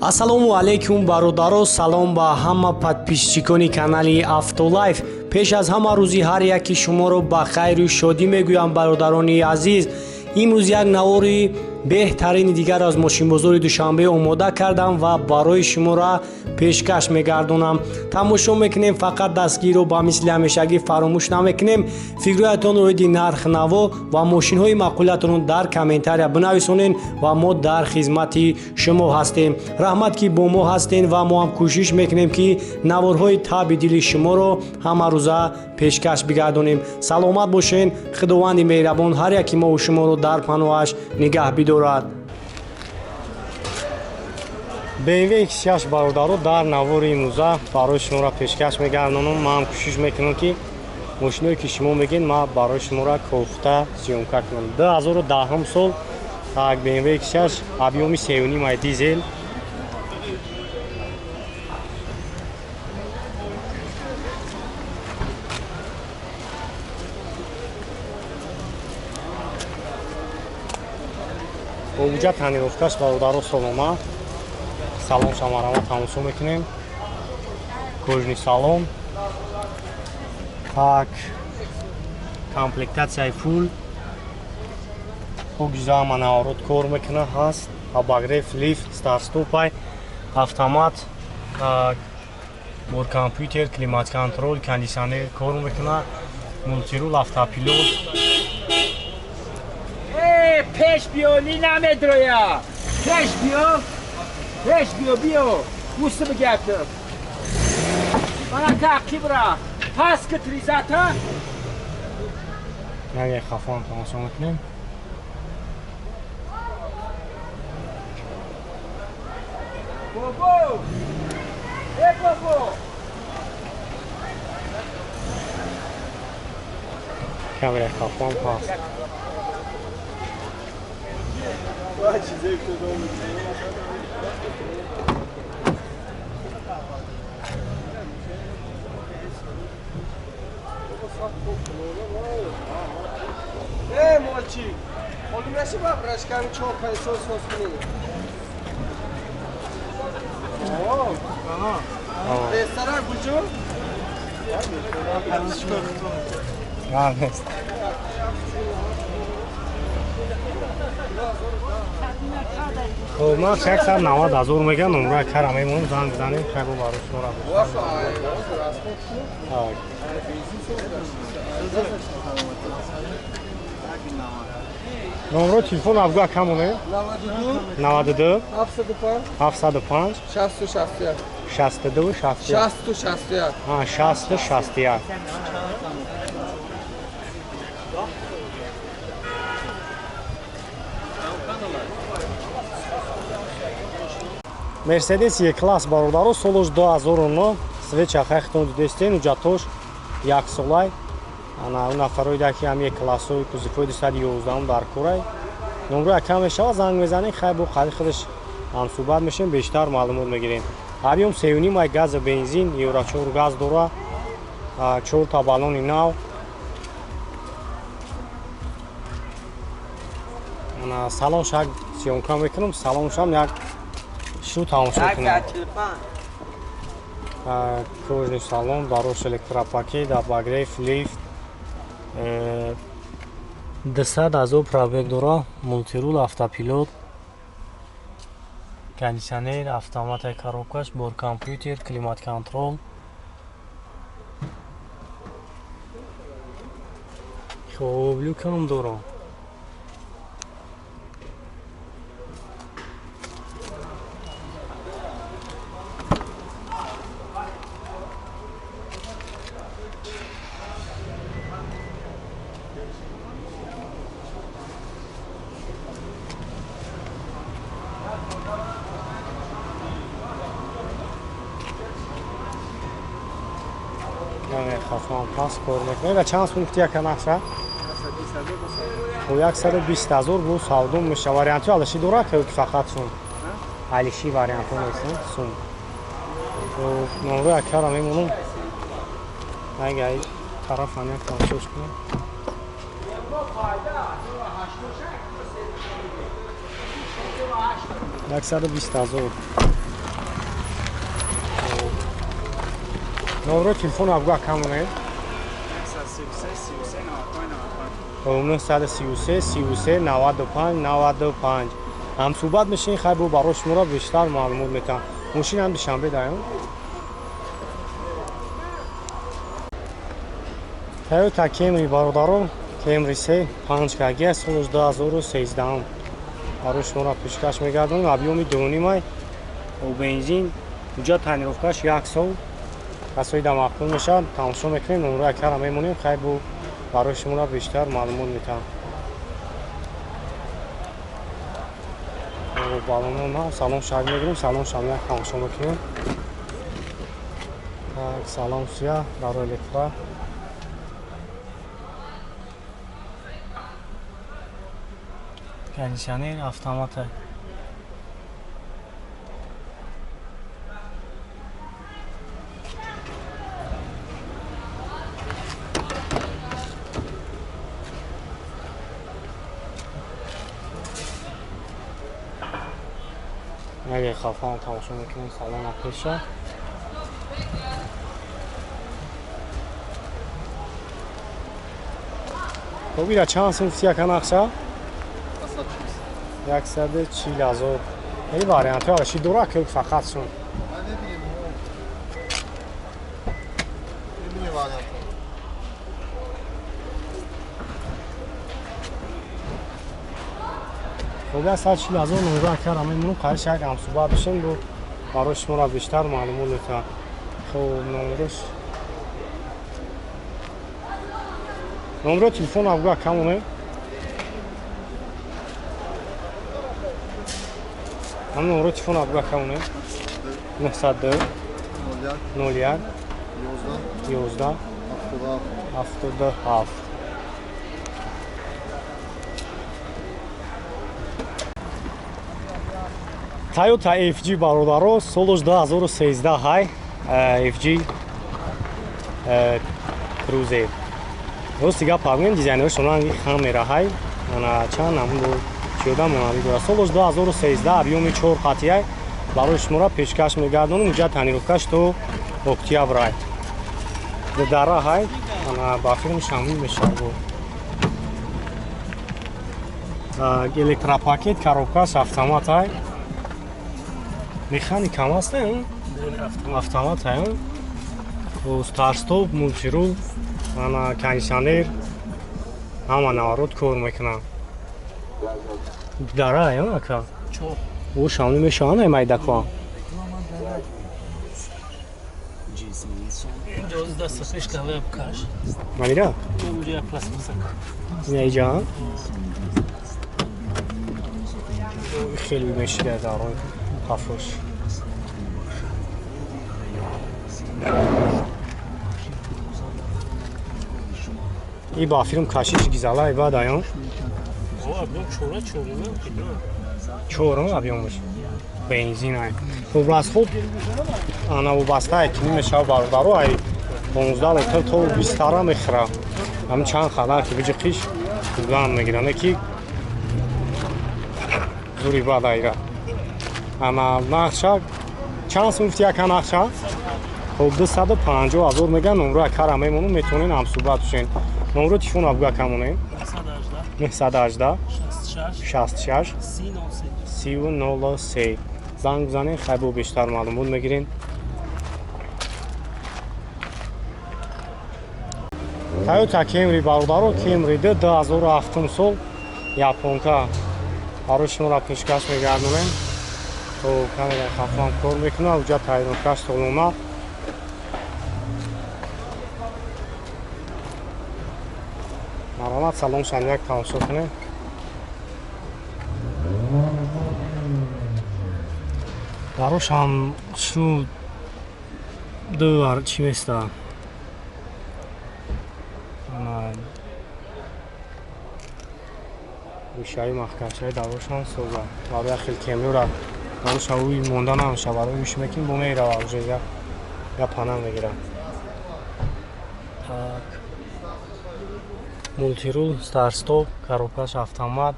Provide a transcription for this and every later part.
Ассалому алайкум, бародаро, салом ба ҳама подписчикони канали Автолайф. Пеш аз ҳама рӯзи ҳар яки шуморо ба хайру шодӣ мегӯям, бародарони азиз. Имрӯз як навори беҳтарини дигар аз мошинбозори Душанбе омода кардам ва барои шуморо пешкаш мегардонам. Тамошо мекунем, фақат дастгирро ба мисли ҳамешагӣ фаромӯш намекунем. Фикрҳоятон оиди нархнаво ва мошинҳои маъқулиятонро дар комментария бинависонед ва мо дар хизмати шумо ҳастем. Раҳмат, ки бо мо ҳастен, ва мо ҳам кӯшиш мекунем, ки наворҳои таъби дили шуморо ҳамарӯза пешкаш бигардонем. Саломат бошен, Худованди меҳрабон ҳар яки мову шуморо дар паноҳаш нигаҳ бидорад. BMW X6, бародаро, дар навори имрӯза барои шуморо пешкаш мегардонам. Ман ҳам кӯшиш мекунам, ки мошиное ки шумо мегӯед, ман барои шуморо кофта съёмка кунам. 2010 сол, так, BMW X6, объёми 3,5 дизел. Бо вуҷа тонировкаш, бародаро, солома. Салон шамарама тамошо мекунем. Кожаный салон. Так, комплектатсияи фул. Хуб, наворот кор мекуна, ҳаст. Обогрев, лифт, старт-стопай, автомат, так, бор компютер, климат-контроль, кондиционер кор мекуна, мультирул, автопилот. Пеш биё, ли намедроя. Пеш биё. Пеш биё, биё. Гӯсти бигардам. Мана тақибра. Пас ки тризата. Яке хафон тамошо мекунем. Бобо! Э, бобо! Камера хафон ҳаст. Э, мальчик, ҳоло мешава брашками 4-5 сол соз кунӣ? Ресторан куҷо? Нест. Хуб, ман 190 ҳазор мегӯям, номраи кара мемонам, занг бизанем, хайр, бо барои шуморо. Так. Номро телефон абгӯ камоне? 92 92 705 705 60 61 62 61 60 61. А, 60 61. Мерседес Е-класс, бародаро, солош 2009, свеча хайхтон дидестен, уҷатош як солай. Ана он нафарои ки ҳам Е-классои кузовҳои 211 дар корай. Номро якам мешава, занг мезанем, хай бо қари худаш ҳамсӯҳбат мешем, бештар маълумот мегирем. Объём 3,5 ай, газа бензин, евро 4 газ дора, 4 та баллони нав. Ана салон шак съёмка мекунам, салоншам як шу тамошо кунам. Кожаный салон, барош электропакет, обогрев, лифт, 200 ҳазор пробег дора, мультирул, автопилот, кондиционер, автоматаи коробкаш, бор компютер, климат-контрол. Хуб, люкам дорам. Хафан пас кор мекунад. Ва чанд сум гуфти яка нақша? Бо 120 ҳазор бо савдо меша. Вариантҳо алиши дорад ки фақат сум? Алиши вариантҳо нест, сум. Номро якара мемонам. Ага, тараф ан як тамошош кунам. 120 000. Номро телефон абгу акамоне? 933 33 95 95. Ҳамсӯҳбат мешин, хай бо барои шуморо бештар маълумот метаҳам. Мошин ҳам Душанбе даём. Toyota Camry бародаро, Camry 3 5 кг, соли 2013 барои шуморо пешкаш мегардонем. Объёми 2.5 бо бензин, ҳуҷҷат тонировкаш як сол. Касои да маъқул мешавад, тамошо мекунем, номрои акара мемонем, хай бо барои шуморо бештар маълумот метаҳам. Балонон салон шаг мегирем, салон шамяк тамошо мекунем. Так, салон сия, даро электро. Кондиционер автомата. Яке хафан тамошо мекунем, салона пеша. Хоб, ира чанд сум фия канақша? 140 000. Ин вариантҳо араши дора ки фақат сум. Хоб, 140 000 номро акара мемонем, қариш як ҳамсӯҳбат бишем, бо барои шуморо бештар маълумот метаҳам. Хоб, номро телефон абгу акамоне? Ҳам номро телефон абгу акамоне? 902 01 11 77. Toyota FG бародаро, солаш 2013 ҳай, FG Cruiser. Рости гап пагӯем, дизайнерашон ранги хамера ҳай, ана чанд намуду чиёда монанди дорад. Солаш 2013, объёми 4 қатияй барои шуморо пешкаш мегардонем. Ҳуҷҷат тонировкаш то октябр ҳай. Дара ҳай, ана ба филм шамил мешавад. Электропакет, коробкаш автомат ҳай. Механик ҳам аст, автомат ҳай. Старт-стоп, мультирул, ана кондиционер, ҳама наворот кор мекунанд. Дара ҳай, ака? О, шамил мешаванд ай майдакҳо. Манира? Ина иҷа? Хеле мешида дарои қафош. И ба филм кашиш гизала и баъд аён. Чорум объёмаш. Бензин ай. Хуб, расход ана вобаста ай кини мешава бародаро, ай 15 литр то 20 тара мехӯра. Ҳам чанд хадар ки биҷиқиш ган мегиране ки зури баъд айра. Ана нақша чанд сум гуфти яка нақша? Хоб, 250 000 меган, номро акара мемонум, метавонен ҳамсӯҳбат бошен. Номро телефон абгу акамонем? 918 66 30 03. Занг бизанед, хай бо бештар маълумот мегирем. Toyota Camry бародаро, Camry 2007 сол, японка барои шуморо пешкаш мегардонем. То камера хафан кор мекунад, ҳуҷҷат тайёркаш солона. Марҳамат, салон шамяк тамошо кунед. Дарошам шу ду чӣ места? Гӯшаи маҳкамшаи дарошам соза. Барои хел Camry-ра дароша уй монда намеша, барои уш мекунем, бо мерава уже я пана мегира. Так. Мультирул, старт-стоп, коробкаш автомат,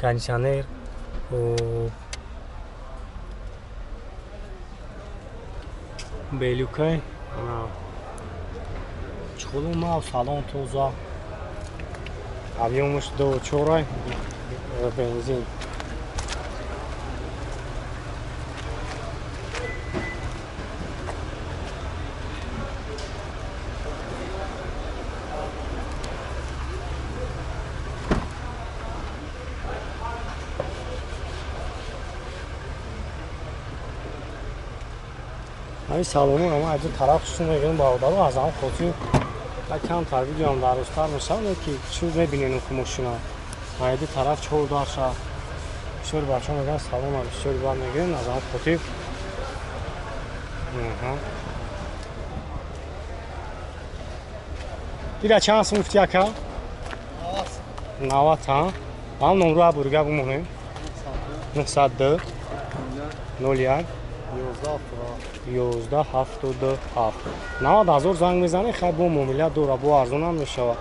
кондиционер, Белюкай. Чхолу нав, салон тоза. Объемаш 2,4, бензин. Ҳамин салону ама аз тараф хусусан мегӯям бародаро, аз ҳам хотир камтар видеоам дарозтар мешавад, ки чиз мебинем ки мошина айди тараф чор дарша. Бисёри бачаҳо мегӯянд салона бисёри бад мегӯянд, аз ҳам хотир. Ира чанд сум гуфти ака? 90 ҳа? Ҳам номру абурга бимонем. 902 01 11 77 90 0 занг мезанед, хай бо муомила дора, бо арзонам мешавад.